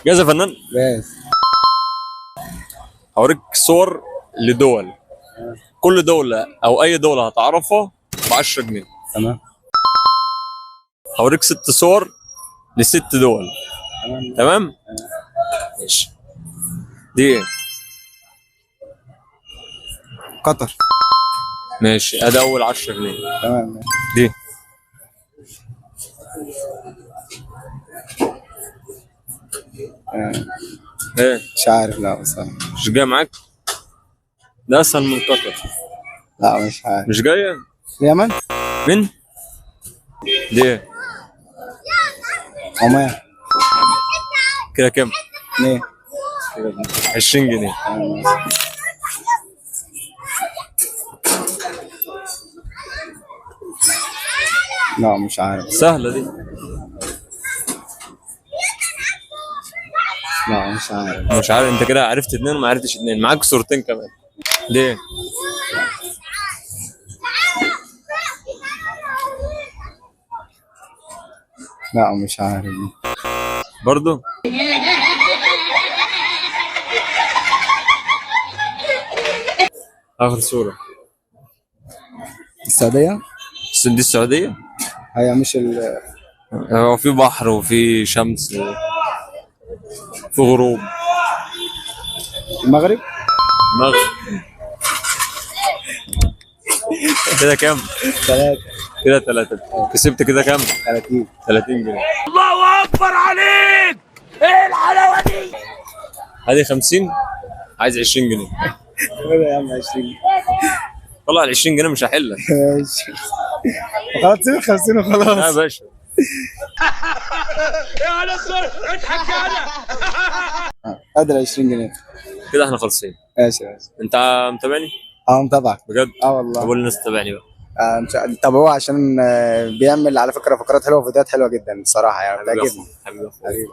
جاهز يا فنان؟ جاهز. هوريك صور لدول، كل دولة أو أي دولة هتعرفها ب 10 جنيه. تمام. هوريك 6 صور لست دول. تمام. تمام؟ ماشي. دي ايه؟ قطر. ماشي، ادي اول 10 جنيه. تمام. دي آه، ايه؟ مش عارف، لا بصراحة. مش جاية معاك؟ ده اسهل من قطر. لا مش عارف. مش جاية؟ اليمن. مين؟ دي ايه؟ عمان. كده كام؟ اثنين. 20 جنيه. تمام. لا مش عارف. سهلة دي. لا مش عارف. مش عارف، انت كده عرفت اتنين وما عرفتش اتنين، معاك صورتين كمان. ليه؟ لا مش عارف. برضو؟ آخر صورة. السعودية. بس دي السعودية؟ هي مش ال... هو في بحر وفي شمس وفي غروب. المغرب. المغرب. كده كام؟ ثلاثة. كده 3. كسبت كده كام؟ 30. 30 جنيه. الله اكبر عليك، ايه الحلاوة دي؟ هذه 50، عايز 20 جنيه. خد يا عم 20. طلع ال 20 جنيه مش هحلك. ماشي خلاص، سيب 50 لا يا وخلاص. باشا. يا نصر اضحك يا ادي 20 جنيه. كده احنا خالصين. ماشي ماشي. انت متابعني؟ اه متابعك. بجد؟ اه والله. طب قول للناس تتابعني بقى. طب هو عشان بيعمل على فكرة فقرات حلوة وفيديوهات حلوة جدا الصراحة، يعني حبيبي يا بتعجبني. اخويا، حبيبي يا اخويا. حبيبي.